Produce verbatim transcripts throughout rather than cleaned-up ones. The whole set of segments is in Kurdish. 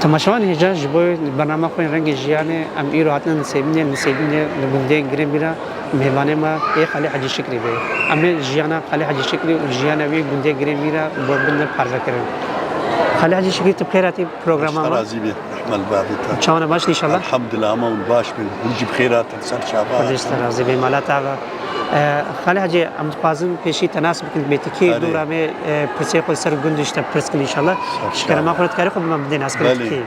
Temaşevan hêja ji bo bernama xwe yên Rengê Jiyanê, em îro hatine Nisêbînê, Nisêbînê li gundê Girêmîra mêvanê me yê Xalî Hecî Şikrî bê. Em ê jiyana Xalî Hecî Şikrî û jiyana wî gundê Girêmîra bo bin parve kirin. Xalî Hecî Şikrî, tu bi xêr hatî programa me. Razî bê, rehmet bavê te. Çawan e, baş in înşallah? Elhamdulillah, em hûn baş bin. Hûn jî bi xêr hatin ser çava. Xwedê ji te razî bê, mala te ava. E, Xalî Hecî, em dixwazin pêşî te nas bikin, bê tu kî? Erê. Dûra me, e, pirsê xwe li ser gund ji te pirs kin înşallah. Ji kerema xwe re dikarî xwe bi me bidê nas kirin tu kî?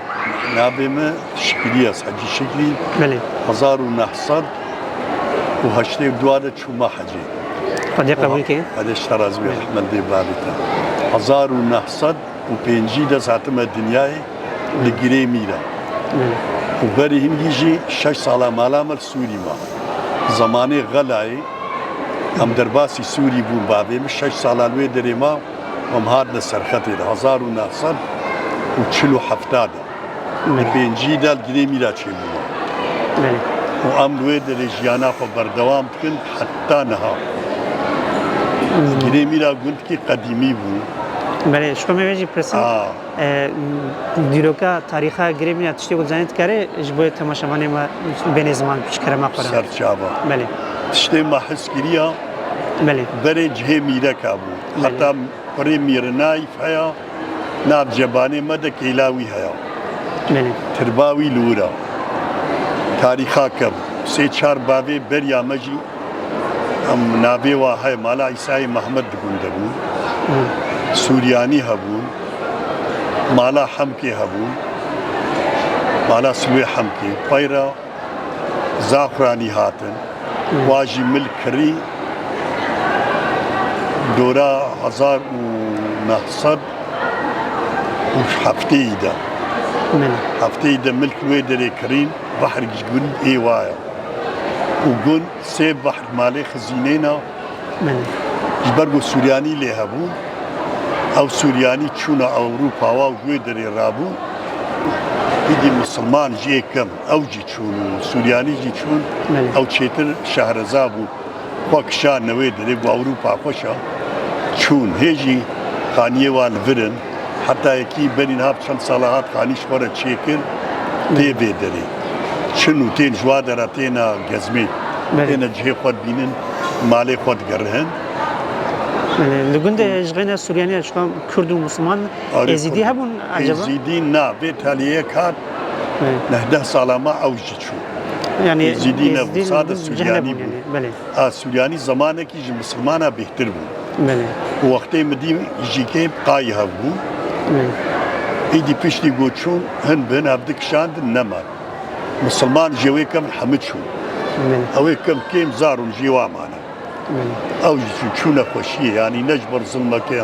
Belê. Navê me Şikrî ye, Hecî Şikrî. Belê. Hezar û neh sed û heştê û dua de çûma hecê. Xwedê qebûl ke. Xwedê ji te razî be, belê, rehmet bê bavê te. Hezar û neh sed û pêncî de ez hatime dinyayê li Girêmîra. Belê. Û berî hingî jî şeş sala mala me li Sûrî ma. Zemanê xelayê em derbasî Sûrî bûn, bavê min şeş sala li wê derê ma, em hatine serxetê de, hezar û neh sed û çil û heft de. Belê. Pêncî de li Girêmîra çêbûma. Belê. Û em li wê derê jiyana xwe berdewam dikin heta niha. Hmm. Girêmîra gundkî qedîmî bû. Belê, ji xwe me vê jî pirsin. A. E, dîroka, tarîxa Girêmîra tiştê ku dizanî dikare ji bo temaşevanê me bêne ziman, ji kerema xwe re. Ser çava. Belê. Tiştê me his kiriya. Belê. Berê cihê mîreka bû. Belê. Heta Kurê Mîr Naîf heya, nav cebanê me de kêla wî heya. Belê. Tirba wî li wir a. Tarîxa kevn. Sê çar bavê beriya me jî, em navê wa heye, mala Îsayê Mehmed di gundê bûn. Hı. Suryanî hebûn. Mala Hemkê hebûn. Mala Silwê Hemkê. Peyra Zaxranî hatin. Hı. Wa jî milk kirî dora hezar û neh sed û heftê de. Belê. Heftê de milk wê derê kirîn, behr gund ê wa ye. Û gund sê behr malê xizînê ne. Belê. Ji ber ku Suryanî lê hebûn, ew Suryanî çûne Ewropa wa û ji wê derê rabûn. Îdî misilman jê kem, ew jî çûn û Suryanî jî çûn. Belê. Ew çêtir şehreza bûn. Xwe kişandine wê derê, ku Ewropa xweş e. Çûn. Hê jî xaniyê wan li vir in. Heta yekî berî niha bi çend sala hat xanî ji xwe re çêkir, tê vê derê. Çin û tên ji wa dera têne gezmê. Belê. Têne cihê xwe dibînin, malê xwe digerihin. Belê. Li gundê ji xêne Suryanî, ji xwe Kurd û Musulman, Arê Êzîdî Kurd. Hebûn acaba? Êzîdî na, vê taliyê yek hat, Belê. Neh deh sala me ew jî çû. Yani Êzîdî ne, Êzîdî wisa de Suryanî bû. Yani, belê. A, Suryanî zemanekî ji misilmana bêhtir bû. Belê. Û wextê min dî jî kêm qayî hev bû. Belê. Îdî piştî ku çûn, hin bi hin hev dikişandin, nema. Misilman jê wê kevn hemû çûn. Belê. Ew ê kevn kêm zarûn jê wa mane. Belê. Ew jî çû-, çûne xweşiyê, yanî ne ji ber zilmeke,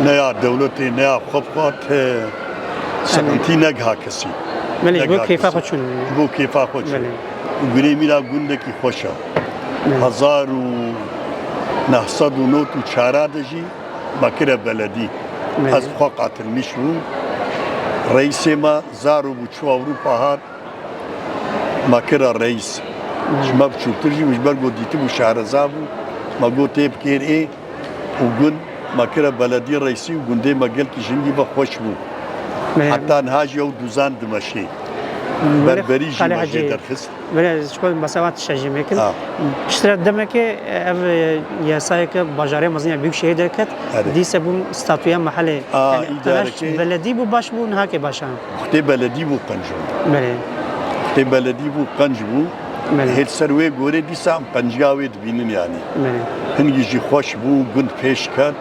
ne ya dewletê, ne ya xwe bi xwe, te, sıkıntı negiha kesî. Belê, ji bo kêfa xwe çûn. Ji bo kêfa xwe çûn. Belê. Û Girêmîra gundekî xweş e. Belê. Hezar û neh sed û nod û çar de jî me kire beledî. Belê. Ez xwe qatilmiş bûm. Reîsê me zaro bû, çû Ewropa hat, me kira reîs. Belê. Ji me biçûktir jî bû, ji ber ku dîtibû şehreza bû, me got tê bikêr ê û gund me kire beledî reîsî û gundê me gelkî ji hingî ve xweş bû. Belê. Heta niha jî ew dûzan dimeşê. Belê, Berberî jî Xalê me jê Hecî. Derxist. Belê, ji xwe mesela tişta jî mekin. Ha. Piştre demeke ev, e, yasayeke bajarê mezin ya Büyükşehir derket, Erê. Dîse bûn statûya mehelê. A, Yani îdarekê. Beledî bû baş bû, niha ke baş e. Wextê beledî bû qenc bû. Belê. Wextê beledî bû qenc bû. Belê. Hêt ser wê gorê dîsa em qenciya wê dibînin yani. Belê. Hingî jî xweş bû, gund pêş ket.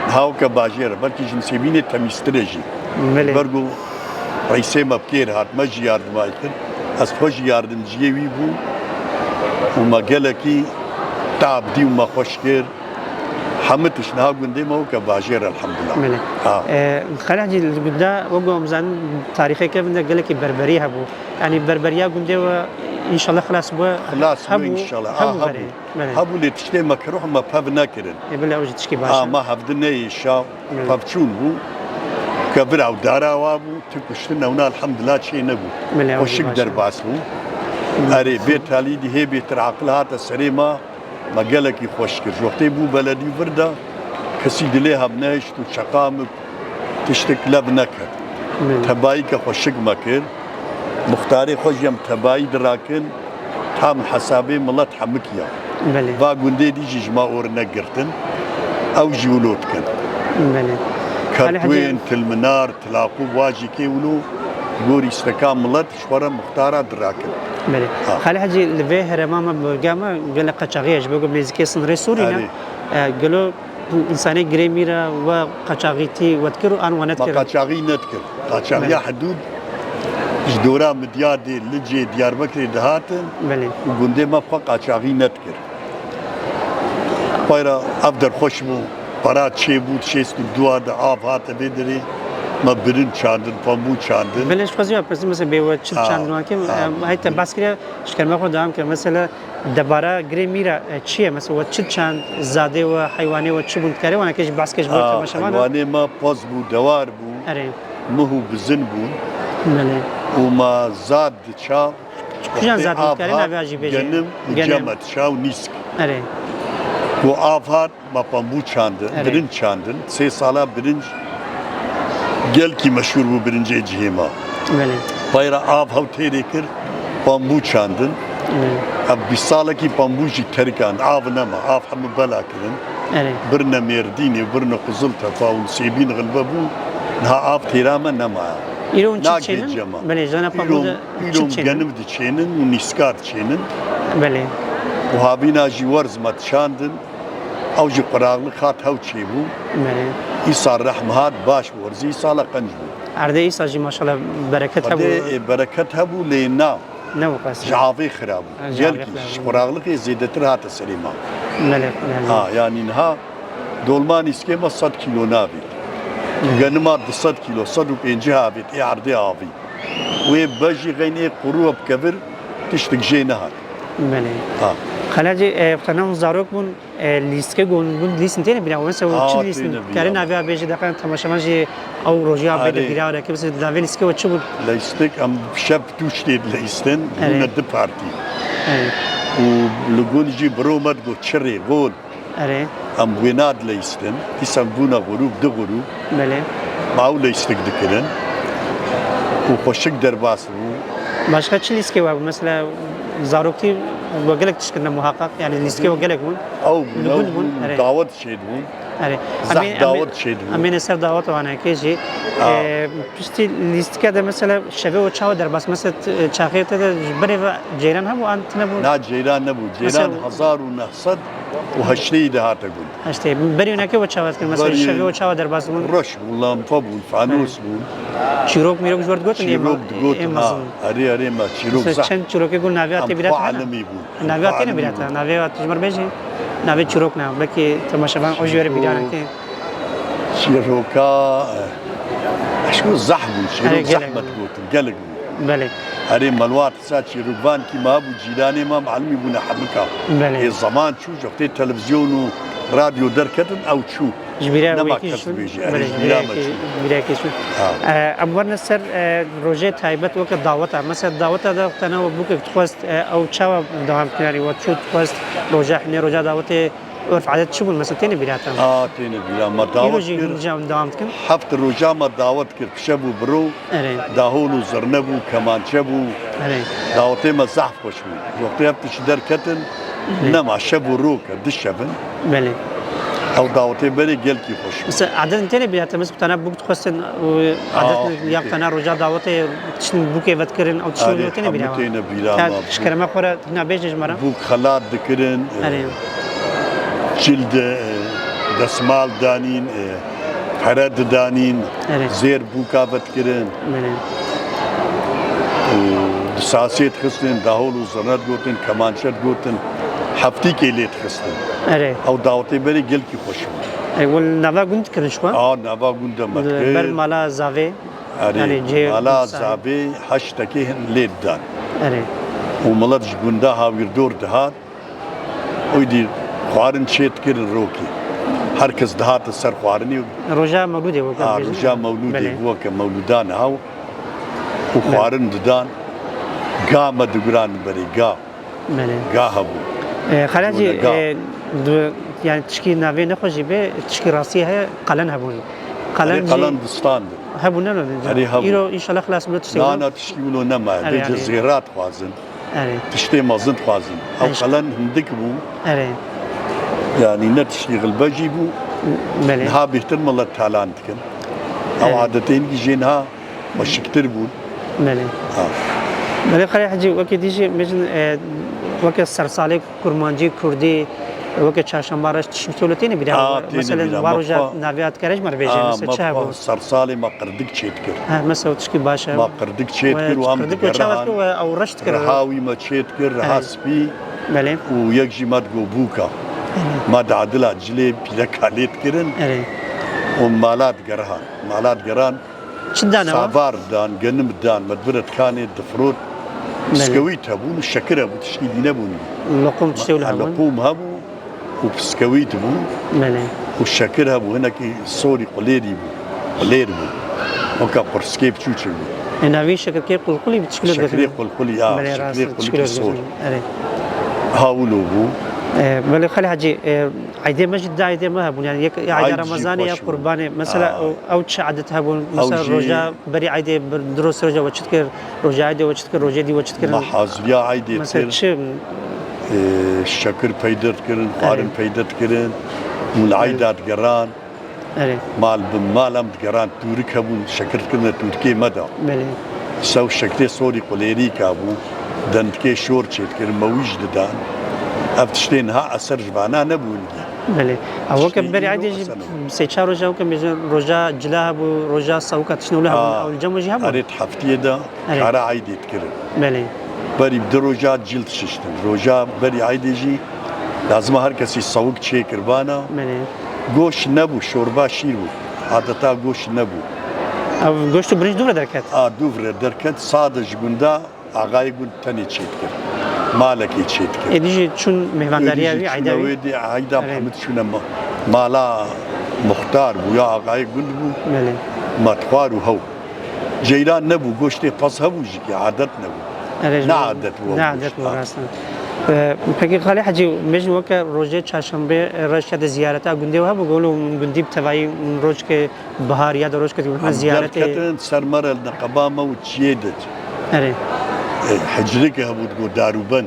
Niha weke bajêr e. Belkî ji Nisêbînê temîztir e jî. Belê. Ji ber ku reîsê me bi kêr hat, me jî yardima wî kir. Ez xwe jî yardimciyê wî bûm û me gelekî tab dî û me xweş kir. Hemû tişt niha gundê me weke bajêr, elhamdulillah. Belê. Ha. E, Xalê Hecî, li gunda, wek ku em zanin, tarîxê kevin de gelekî berberî hebû. Yani berberiya gundê we înşallah xilas bû. Xilas bû înşallah. Hebû, ha, hebû. Belê. Hebû lê tiştê me kir û me pev nekirin. Ê, belê, ew jî tişkî baş e. A, me hevdin neyê şa, Belê. Pevçûn bû. Kevir ew dara wa bû, tu kuştin ewna elhamdulillah çê nebû. Belê, ew jî baş e. Xweşik derbas bû. Belê. Erê, bê talî dî hê bêtir aqil hate serê me, me gelekî xweş kir. Ji wextê bû beledî vir de, kesî dilê hev nehişt û çeqamik tiştik lev neket. Tebayîke xweşik me kir. Muxtarê xwe jî em tebayî dirakin. Tam hesabê milet hemikiya. Belê. Va gundê dî jî ji me orine girtin. Ew jî wilo dikin. Belê. Xalê Hecî Kertwên, Tilminar, Tilaqûb, wa jî kê wilo gorî steka milet ji xwe re muxtara dirakin. Belê. Ha. Xalê Hecî, li vê herêma me, bölge me gelek qeçaxî ye, ji bo ku nêzîkê sinirê Sûrî ne. Erê. E, gelo Û însanê girê mîra we qaçaxîtî we dikir û an we nedikir? Me qaçaxî nedikir. Qaçaxiya Belê. Hidûd ji dora Midyadê, Licê, Diyarbekirê dihatin Belê. Û gundê me bi xwe qaçaxî nedikir. Payra ev der xweş bû, para çêbû, şêst û dua de av hate vê derê, me birin çandin, pambû çandin. Belê, ji xwe zî ya pirsî, mesela bê we çi Ha, çandin wekî, ha. Em, hey te bas kiriye, ji kerema xwe devam kir. Mesela, Debara girê mîra, e, çi ye? Mesela, we çi çand, zadê we, heywanê we çi bûn? Dikarî wana kê jî behs kê ji bo A, temaşevan? Heywanê me poz bû, dewar bû, Erê. Mih û bizin bûn. Belê. Û me zad diça, Kujan wextê zad bûn? Av Dikarî hat, navê jî bêjî? Genim û Genim. Cem e, diça û nîsk. Erê. Ku av hat, me pambû çandin, Erê. Birinc çandin. Sê sala birinc gelkî meşhûr bû, birincê cihê me. Belê. Payra av hew têrê kir, pambû çandin. Belê. Ev bîst salekî pambû jî terikan, av nema, av hemû bela kirin. Erê. Birine Mêrdînê, birine Qiziltepa û Sêbîn xilbe bû, niha av têra me nema. Îro hûn çi Nagê diçênin? Cema. Belê, jana pambû Îro, de îro çi diçênin? Genim diçênin û nîskar diçênin. Belê. Û havîna jî werz me diçandin. Ew jî quraqlik hat hew çêbû. Belê. Îsal rehm hat, baş bû. Werzî îsala qenc bû. Erdê îsal jî maşallah bereket Xwedê, hebû. E, bereket hebû lê na. Ne wisa. Ji avê xira bû. Ha, ji avê Gelkî xira ji bû. Quraqlikê zêdetir hate serê me. Belê, belê. Ha, yanî niha dolma nîskê me sed kîlo nabît. Genima du sed kîlo, sed û pêncî avêt, ê erdê avî. Wê bejî xeynê qurû bikevir, tiştik jê nehat. Belê. Ha. Xalê Hecî, e, xwe ne hûn zarok bûn, E, lîstikê ku hûn bûn lîstin têne bîra? Mesela, Aa, çi lîstin? Têne bîra. Karê navê bêje, deqen temaşevan jî ew rojê a bê de Erê. Bîra were, ke mesela navê lîstikê we çi bû? Lîstik em şev tûş tê dilîstin, Erê. Bûne du partî. Erê. Û li gund jî biro me digot çirê, gol. Erê. Em wêna dilîstin, dîsa em bûne grûp, du grûp. Belê. Ma ew lîstik dikirin. Û xweşik derbas bû. Başka çi lîstikê we bû? Mesela, zaroktî we gelek tişt kirine muhaqqaq, yani lîstikê we gelek bûn. Ew bûn, Li gund ew bûn, bûn, erê. Dawet çêdibûn. Erê. Zehf Em ê, em ê, dawet çêdibûn. Em ê ser dawet wanekê jî. Ha. E, piştî lîstika de mesela şevê we çawa derbas? Mesela t-, çaxê te de ji berê ve ceyran hebû an tine bû? Na, ceyran nebû. Mesela Ceyran hezar û neh sed û heştê de hate gund. Heştê. Berî winekê we çawa dikin? Mesela Berî şevê we çawa derbas bûn? Reş bûn, lampa bûn, fanos bûn. Çîrok mîrok ji we digotin, ê ma-, Çîrok digotin, ê ha. Mezin. Erê, erê, me çîrok Mesela zehf. Çend çîrokê ku navê hatê Em bîra te ne? Xwe elimî bûn. Navê hatê ne bîra te? Navê hat ji mir bêjî. Navê çîrok ne. Belkî temaşevan o jî were bîra neke. Çîroka, eh, eşko zehf bûn. Çîrok Erê, gelek zehmet bûn. Gotin. Gelek bûn. Belê. Erê, melwat sa çîrokvankî ma bû, cîranê ma malimî bûne hemika. Belê. Ê zaman çû, ji wextê televîzyon û radyo derketin, ew çû. Ji bîra Nema wekî kes çûn. Bêje, erê, Belê, ji ji bîra bîra me wekî, çû. Bîra wekî çûn. Ha. E, em werine ser, e, rojê taybet weke daweta. Mesela daweta de tena we bûkek dixwest, e, ew çawa dewam kirin? Yanî we çû dixwest roja hinê, roja dawetê, örf adet çi bûn? Mesela têne bîra te? A, têne bîra me Îro dawet jî kir. Hûn jî dewam dikin? Heft roja me dawet kir, pişe bû biro. Erê. Dahol û zirne bû, kemançe bû. Erê. Dawetê me zehf xweş bû. Wextê ev tişt derketin, Belê. Nema şev û rok e, du şev in. Belê. Ew dawetê berê gelkî xweş bû. Mesela, adet têne bîra te, mesela, tane bûk dixwestin û Aa, adet ya bûkê. Tane roja dawetê tiştin bûkê vedikirin, ew tiştin Erê, têne bîra hemû wa? Têne bîra Ka ma bûk. Şkerema xwe re hina bêje ji me re. Bûk xelat dikirin, e, Erê. Cil de, e, desmal danîn, e, pere didanîn, Erê. Zêr bûka vedikirin. Belê. Û di sasê dixistin, dahol û zirne digotin, kemançe digotin, heftîkê lê dixistin. Erê. Ew dawetê berê gelkî xweş bû. Ê, wel nava gund dikirin ji xwe? A, nava gund de me Li dikir. Ber mala zavê, Erê, yanî cihê mala sahib. Zavê heştekê hin lê didan. Erê. Û milet ji gunda hawîrdor dihat. Oydî xwarin çêdikirin rokê. Her kes dihate ser xwarinê. Roja mewlûdê weke Ha, bêjin. Roja mewlûdê Belê. Weke mewlûdan ha û Belê. Xwarin didan. Ga me diguran berê, ga. Belê. Ga hebû. E, Xalacî, Bûne ga. E, du, yani tişkî navê nexwe jî bê, tişkî rastî heye, qelen hebûn. Qelen Erê jî qelen distandin. Hebû ne ne? Erê, hebû. Îro înşallah xilas bû tiştê. Na, na, tiştî wilo nema. Erê, vêce erê. Zêra dixwazin. Erê. Tiştê mezin dixwazin. Ew qelen hindik bû. Erê. Yanî ne tiştî xilbe jî bû. Belê. Niha bêhtir milet talan dikin. Ew adetên jî niha xweşiktir bûn. Belê. Ha. Belê, Xalê Hecî, wekî dî jî bêjin, e, weke sersalê kurmancî, kurdî, weke çarşamba reş tişt wilo têne bîra. Aa, têne bîra. Meselen, wa roja navê hat kerê ji me re bêje, mesela çi hebû? Sersalê me qirdik çêdikir. Ha, mesela tişkî baş e. Me qirdik çêdikir û em digerî. Qirdik çawa dikir, ew reş dikir. Riha wî me çêdikir, riha spî. Belê. Û yek jî me digot bûka. Belê. Me diadila cilê pîreka lê dikirin. Erê. Û mala digerihan. Mala digeran. Çi dane wa? Savar dan, genim dan, me dibire dikanê difirot. Belê. Biskewît hebûn û şekir hebû, tiştî dî nebûn. Loqum tiştê wilo hebûn. Loqum hebû û biskewît bû. Belê. Û şekir hebû, hinekî sorî qulêrî bû. Qulêr bû. Weke qursikê biçûçik bû. E, navê şekirkê qulqulî bi çikolat. Şekirê qulqulî, ya, belê, şekirê qulqulî sor. Erê. Ha wilo bû. E, belê Xalê Hecî, e, Eydê me jî du eydê me hebûn, yani yek eyda Remezanê ya Qurbanê. Mesela ew, ew çi edet hebûn? Mesela roja berî eydê, bir, du roj, sê roja we çi dikir? Roja eydê we çi dikir? Rojê dî we çi dikir? Me haziriya eydê dikir. Mesela çi? E, şekir peyde dikirin, xwarin peyde dikirin. Mûl eyda digeran. Erê. Mal bi mal em digeran, tûrik hebûn, şekir dikirine tûrikê me de. Belê. Sew şekirê sorî qulêrîka bû, dendikê şor çêdikirin, me wî jî didan. Ev tiştê niha eser ji vana nebûn. Belê. Ew weke berî eydê jî sê çar roja weke bêjin roja cila hebû, roja sawika tiştine wilo hebûn. Ew li cem jî hebûn. Erê, di heftiyê de kara eydê dikirin. Belê. Berî bi du roja cil dişiştin. Roja berî eydê jî lazima her kesî sawik çêkir vana. Belê. Goşt nebû, şorba şîr bû. Adeta goşt nebû. Ev goşt û birinc dû re derket? A, dû re derket. Sade ji gunda axayê gund tenê çêdikir. Malekê çêdikir. Êdî jî çûn mêvandariya wî, eyda wî? Êdî jî çûne wê dê, eyda Hemid çûne ma-, mala muxtar bû ya axayê gund bû. Belê. Me dixwar û hew. Ceyran nebû, goştê pez hebû jî ki adet nebû. Erê, ne adet bû, ne adet bû, rast e. E, pekî Xalê Hecî, bêjin weke rojê çarşembê, e, reş ya de ziyareta gundê we hebû, gelo gundî bi tevayî rojkê bihar ya de rojkê ziyaretê. Em derketin ser me re li neqeba me û çiyê de. Erê. E, hicreke hebû digot darûben.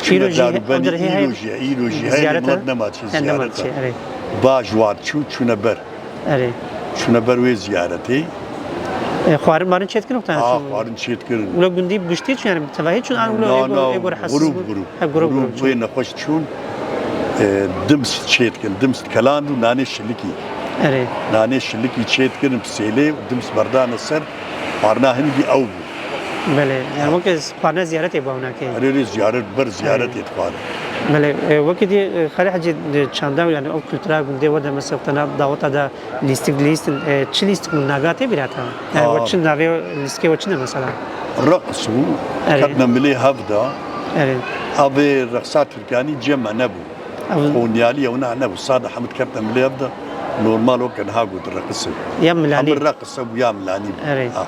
Çûne darûbenî, îro jî, îro jî heye, milet nema çê ziyarete. Baş wan çû, çûne ber. Erê. Çûne ber wê ziyaretê. E, xwarin marin çêdikirin wexta? A, xwarin çêdikirin. Wilo gundî bi giştî çûn, yani bi tevahî çûn, an wilo êgor, êgor hesiz bûn? Grup, grup. He, grup, grup, wê nexweş çûn. E, dims çêdikirin, dims dikeland û nanê şilikî. Erê. Nanê şilikî çêdikirin bi sêlê û dims berdane ser, xwarina hingî ew bû. Belê, yani weke xwarina ziyaretê bû ewnakê. Erê, erê, ziyaret, ber ziyaretê dixwarin. Belê, e, wekî dî, e, Xalê Hecî, e, çanda, yani ew kultura gundê we de mesela tena daweta de lîstik lîstin, e, çi lîstik bû, navê tê bîra te? Yani we çi navê lîstikê we çi ne mesela? Reqs bû, ketne milê hev de. Erê. Avê reqsa Tirkanî cem me nebû. Ev Konyalî ew ne nebû. Sade hemid ketne milê hev de normal weke niha got reqis e. Ya milanî. Hemid reqis e bû ya milanî bû. Erê. Ha.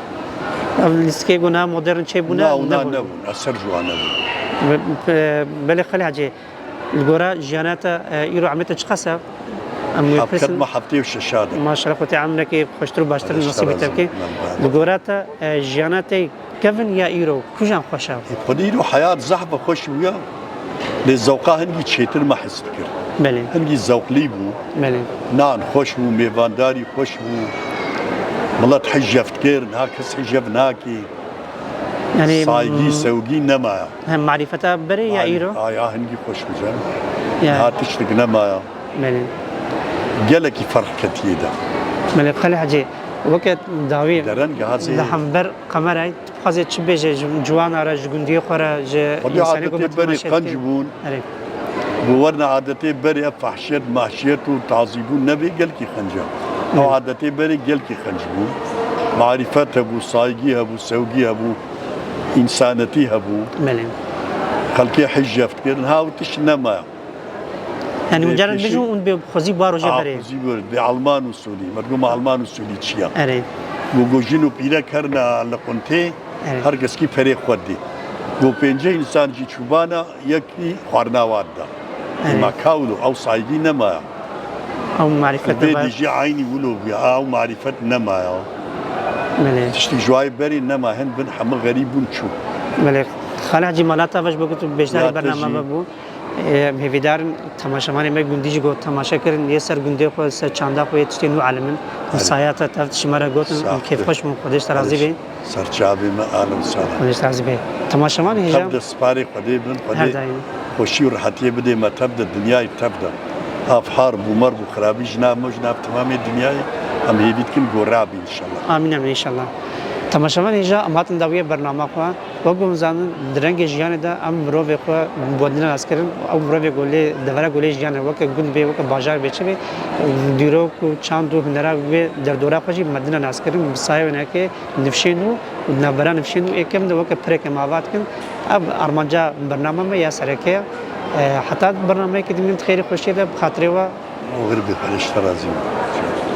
Ev lîstikê got niha modern çê bûne? Na, na nebûn. Eser ji wan nebûn. Be-, be-, belê Xalê Hecî, li gora jiyana te, e, îro emrê te çiqas e? Em wê pirsin. Hevket me heftê û şeş de. Maşallah, Xwedê emrekê xweştir û baştir nesîbê te bike. Li gora te, e, jiyana te kevin ya îro, kujan xweş e? Xwedî îro heyat zehf e xweş bûya. Lê zewqa hingî çêtir me his dikir. Belê. Hingî zewqlî bû. Belê. Nan xweş bû, mêvandarî xweş bû. Milet hicef dikir, niha kes hicef nakê. Yani, saygî, m-, sewgî nemaya. Hem marîfeta berê ya îro? Ay, ay, hingî xweş bû canım. Ya. Niha tiştik nemaya. Belê. Gelekî ferq ketiye de. Belê, Xalê Hecî, weke dawî li hember kamerayê, tu dixwazê çi bêje ji ciwana re, ji gundiyê xwe re, ji însanê ku me temaşe dike? Xwedî adetê berê qenc bûn. Erê. Bi werna adetê berê ev fehşiyet, mahşiyet û tazîbûn nebê, gelkî qenc e. Ew adetê berê gelkî qenc bû. Marîfet hebû, saygî hebû, sewgî hebû, însanetî hebû. Belê. Xelkê hicef dikirin, ha ew tişt nemaya. Yani, mucarred bijin û bê xwezî ba rojê berê. Xwezî berê, bê Alman usulî. Me digot me Alman usulî çi ya? Erê. Got, got jin û pîrek herine li quntê, erê, her keskî perê xwe dê. Got pêncî însan jî çûbana, yekî xwarina wan da. Erê. Ema kawlo, ew saygî nemaya. Ew marîfet. Vê dî jî eynî wilo bûya, ew marîfet nemaya. Belê. Tiştek ji wayê berî nema, hin bin hemû xerîb bûn çû. Belê. Xalê Hecî, mala te xweş, bo ku tu beşdarî Ya te bername jî. me bû. Em hêvîdarin temaşevanê me gundî jî got temaşe kirin, yê ser gundê xwe, ser çanda xwe, yê tiştê nû elimin. Saya te tev ji me re gotin, Sax em kêfxweş bûn, Xwedê ji te razî bê. Serçavê me, alem sala. Xwedê ji te razî bê. Temaşevan hêja. Tev de sparê Xwedê bin, Her Xwedê daîm. xweşî û rehetiyê bidê me tev de, dinyayê tev de. Av har bû, mer bû, xirabî ji nav me, ji nav temamê dinyayê, em hêvî dikin gor rabî înşallah. Amîn, amîn înşallah. Temaşevan hêja, em hatin dawiyê bernama xwe. Wek ku em zanin, di rengê jiyanê de em mirovê xwe bi dina nas kirin. Ew mirovê ku lê devera ku lê jiyan e, weke gund bê, weke bajar bê, çi bê, dîrok û çand û hunera wê derdora xwe jî me dina nas kirin. Bi sayê wênekê nifşên û navbera nifşên û ê kevin de weke pireke me ava dikin. Ev armanca bernama me ya sereke ye. E, heta bernameyeke din, min di xêrî xweşiyê de bi xatirê we. Oxir bi, Xwedê ji te razî be.